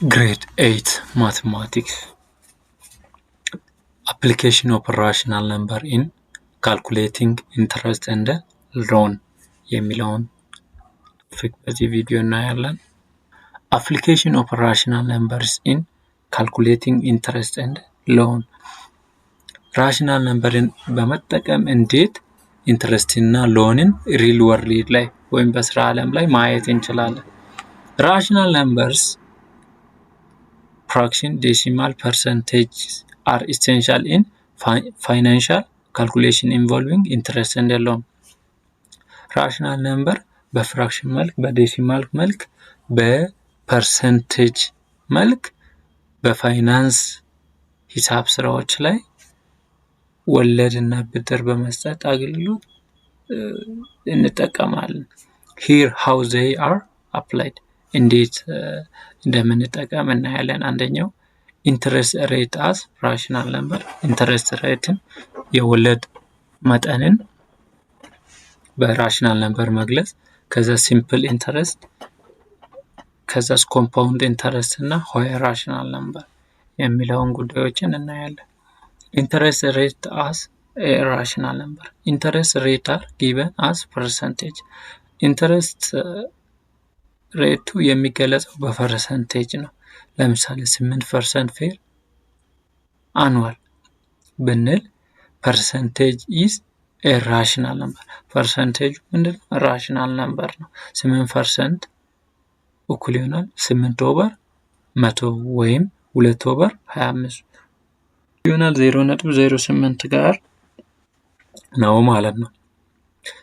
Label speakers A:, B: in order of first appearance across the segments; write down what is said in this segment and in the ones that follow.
A: Grade 8 Mathematics. Application of Rational Number in Calculating Interest and Loan የሚለውን topic በዚህ ቪዲዮ እናያለን። Application of Rational Numbers in Calculating Interest and Loan። Rational number ን በመጠቀም እንዴት interest እና loan ን real world ላይ ወይም በስራ ዓለም ላይ ማየት እንችላለን? Rational numbers, fraction, decimal, percentage are essential in financial calculation involving interest and loan። Rational number በ fraction መልክ፣ በ decimal መልክ፣ በ percentage መልክ በፋይናንስ ሂሳብ ስራዎች ላይ ወለድ እና ብድር በመስጠት አገልግሎት እንጠቀማለን። Here how they are applied፣ እንዴት እንደምንጠቀም እናያለን። አንደኛው interest rate as rational number፣ interest rate ን የወለድ መጠንን በ rational number መግለጽ፣ ከዛ simple interest፣ ከዛስ compound interest እና why rational number የሚለውን ጉዳዮችን እናያለን። Interest rate as rational number። Interest rate are given as percentage። Interest rate ኡ የሚገለጸው በ percentage ነው። ለምሳሌ 8% per annual ብንል percentage is rational number። Percentage ኡ ምንድን ነው? Rational number ነው። 8% እኩል ይሆናል 8 over 100 ወይም 2 over 25 ይሆናል 0.08 ጋር ነው ማለት ነው።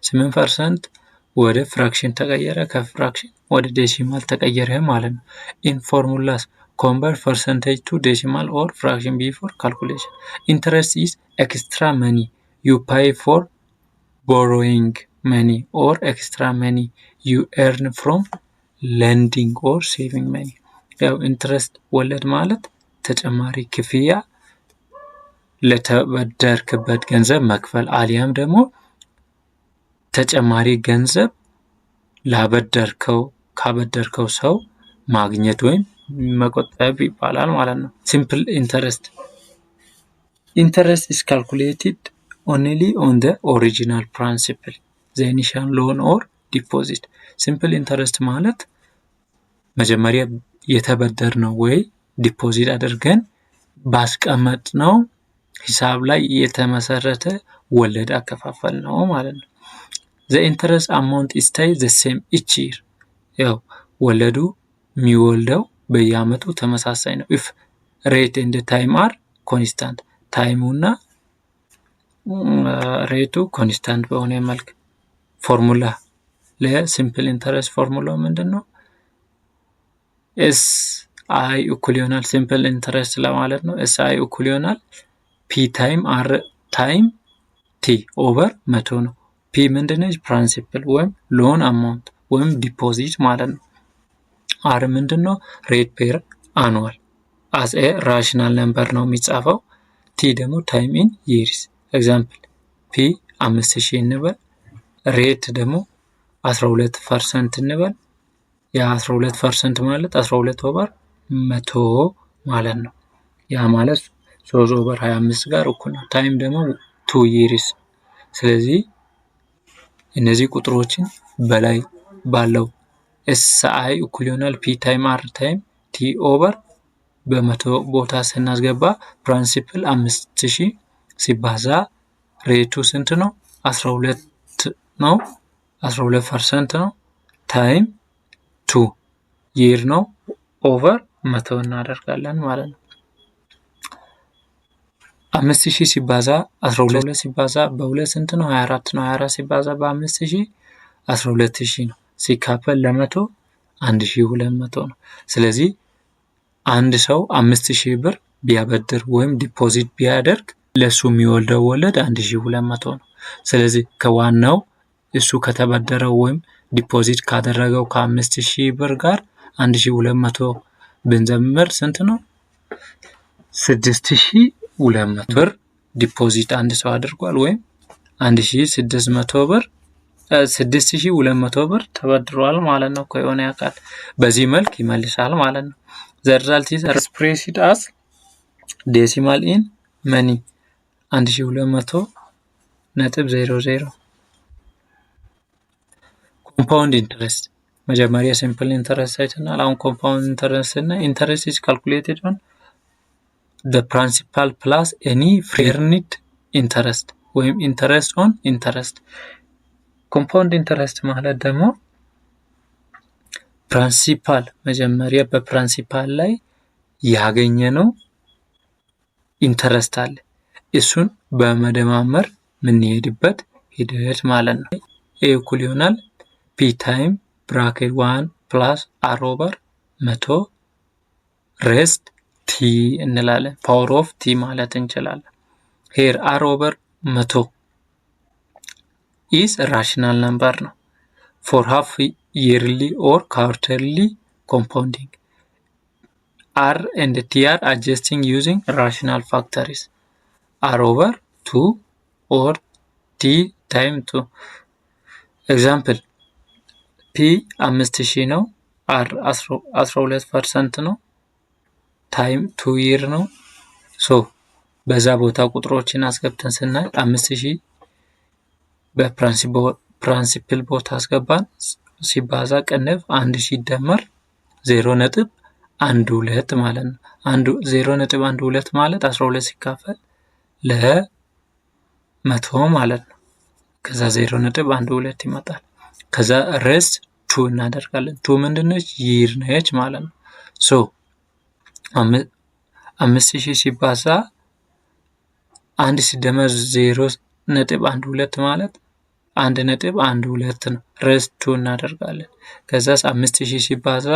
A: 8% ወደ fraction ተቀየረ፣ ከ fraction ወደ decimal ተቀየረ ማለት ነው። In formulas, convert percentage to decimal or fraction before calculation። Interest is extra money you pay for borrowing money or extra money you earn from lending or saving money። ያው interest ወለድ ማለት ተጨማሪ ክፍያ ለተበደርክበት ገንዘብ መክፈል አሊያም ደግሞ ተጨማሪ ገንዘብ ላበደርከው ካበደርከው ሰው ማግኘት ወይም መቆጠብ ይባላል ማለት ነው። Simple interest። Interest is calculated only on the original principal, the initial loan or deposit። Simple interest ማለት መጀመሪያ የተበደርነው ወይ deposit አድርገን ባስቀመጥነው ሂሳብ ላይ የተመሰረተ ወለድ አከፋፈል ነው ማለት ነው። The interest amount stay the same each year። ያው ወለዱ የሚወልደው በየአመቱ ተመሳሳይ ነው። If rate and time are constant፣ time ኡ እና rate ኡ constant በሆነ መልክ። Formula ለ simple interest formula ው ምንድን ነው? S I እኩል ይሆናል፣ simple interest ለማለት ነው። S I እኩል ይሆናል P time R time T over 100 ነው። P ምንድነች? Principal ወይም loan amount ወይም deposit ማለት ነው። R ምንድን ነው? Rate per annual as a rational number ነው የሚጻፈው። T ደግሞ time in years። Example, P 5000 እንበል፣ rate ደግሞ 12% እንበል። የ12% ማለት 12 over 100 ማለት ነው። ያ ማለት 3 over 25 ጋር እኩል ነው። Time ደግሞ 2 years። ስለዚህ እነዚህ ቁጥሮችን በላይ ባለው S I እኩል ይሆናል P time R time T over በ100 ቦታ ስናስገባ principal 5000 ሲባዛ rate ኡ ስንት ነው? 12 ነው። 12% ነው። Time 2 year ነው። Over 100 እናደርጋለን ማለት ነው። 5000 ሲባዛ 12 ሲባዛ በሁለት ስንት ነው? 24 ነው። 24 ሲባዛ በ5000 12,000 ነው። ሲካፈል ለ100 1200 ነው። ስለዚህ አንድ ሰው 5000 ብር ቢያበድር ወይም deposit ቢያደርግ ለእሱ የሚወልደው ወለድ 1200 ነው። ስለዚህ ከዋናው እሱ ከተበደረው ወይም deposit ካደረገው ከ5000 ብር ጋር 1200 ብንደምር ስንት ነው? 6200 ብር deposit አንድ ሰው አድርጓል ወይም 1600 ብር፣ 6200 ብር ተበድሯል ማለት ነው ከሆነ አካል። በዚህ መልክ ይመልሳል ማለት ነው። The result is expressed as decimal in money 1200.00። Compound interest፣ መጀመሪያ simple interest አይተናል። አሁን compound interest እና interest is calculated on the principal plus any earned interest ወይም interest on interest። Compound interest ማለት ደግሞ principal፣ መጀመሪያ በ principal ላይ ያገኘነው interest አለ። እሱን በመደማመር የምንሄድበት ሂደት ማለት ነው። A እኩል ይሆናል P time bracket one plus R over 100 raised T እንላለን። Power of T ማለት እንችላለን። Here R over 100 is rational number ነው። For half yearly or quarterly compounding, R and T are adjusting using rational factors R over two or T time two። Example፣ P 5000 ነው። R 12% ነው። Time 2 year ነው። So በዛ ቦታ ቁጥሮችን አስገብተን ስናይ 5000 በ principal ቦታ አስገባን፣ ሲባዛ ቅንፍ አንድ ሲደመር 0.12 ማለት ነው። አንዱ 0.12 ማለት 12 ሲካፈል ለ100 ማለት ነው። ከዛ 0.12 ይመጣል። ከዛ raised two እናደርጋለን። Two ምንድነች? Year ነች ማለት ነው። So 5000 ሲባዛ አንድ ሲደመር 0.12 ማለት 1.12 ነው። Raised two እናደርጋለን። ከዛስ 5000 ሲባዛ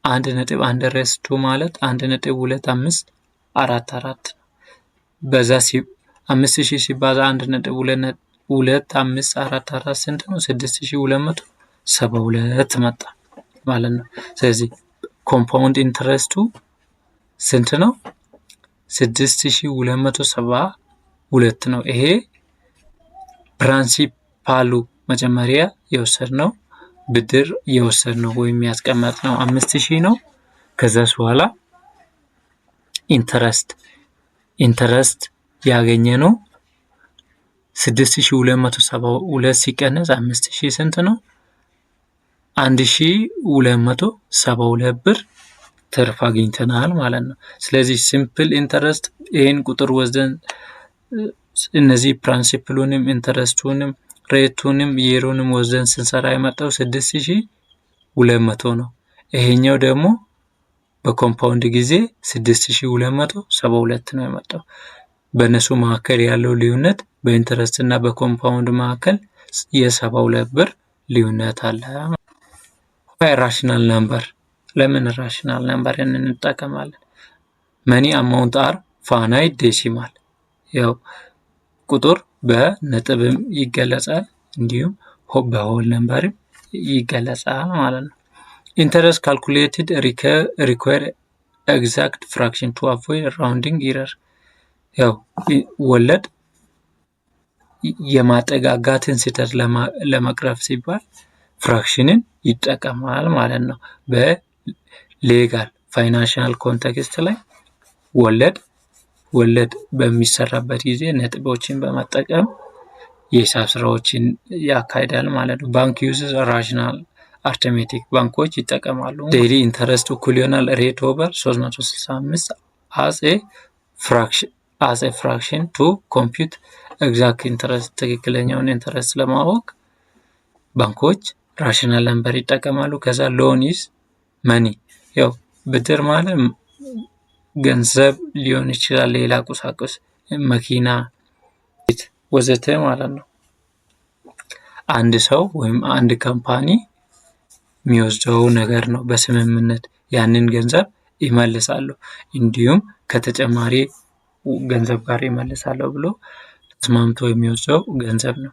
A: 1.1 raised two ማለት 1.2544 ነው። በዛ 5000 ሲባዛ 1.2544 ስንት ነው? 6272 መጣ ማለት ነው። ስለዚህ compound interest ኡ ስንት ነው? 6272 ነው። ይሄ principal ኡ መጀመሪያ የወሰድነው፣ ብድር የወሰድነው ወይም ያስቀመጥነው 5000 ነው። ከዛስ በኋላ interest ያገኘነው 6272 ሲቀነስ 5000 ስንት ነው? 1272 ብር ትርፍ አግኝተናል ማለት ነው። ስለዚህ simple interest ይህን ቁጥር ወስደን እነዚህ principal ኡንም interest ኡንም rate ኡንም year ኡንም ወስደን ስንሰራ የመጣው 6200 ነው። ይሄኛው ደግሞ በ compound ጊዜ 6272 ነው የመጣው። በእነሱ መካከል ያለው ልዩነት፣ በ interest እና በ compound መካከል የ72 ብር ልዩነት አለ። Rational number፣ ለምን rational number እንጠቀማለን? Money amount are finite decimal። ያው ቁጥር በነጥብም ይገለጻል፣ እንዲሁም በ whole number ም ይገለጻል ማለት ነው። Interest calculated require exact fraction to avoid rounding error። ያው ወለድ የማጠጋጋትን ስህተት ለመቅረፍ ሲባል fraction ን ይጠቀማል ማለት ነው። በ legal financial context ላይ ወለድ በሚሰራበት ጊዜ ነጥቦችን በመጠቀም የሂሳብ ስራዎችን ያካሂዳል ማለት ነው። Bank uses rational arithmetic፣ ባንኮች ይጠቀማሉ። Daily interest እኩል ይሆናል rate over 365 as a fraction to compute exact interest። ትክክለኛውን interest ለማወቅ ባንኮች rational number ይጠቀማሉ። ከዛ loan is money፣ ያው ብድር ማለት ገንዘብ ሊሆን ይችላል፣ ሌላ ቁሳቁስ፣ መኪና ወዘተ ማለት ነው። አንድ ሰው ወይም አንድ company የሚወስደው ነገር ነው። በስምምነት ያንን ገንዘብ ይመልሳለሁ፣ እንዲሁም ከተጨማሪ ገንዘብ ጋር ይመልሳለሁ ብሎ ተስማምቶ የሚወስደው ገንዘብ ነው።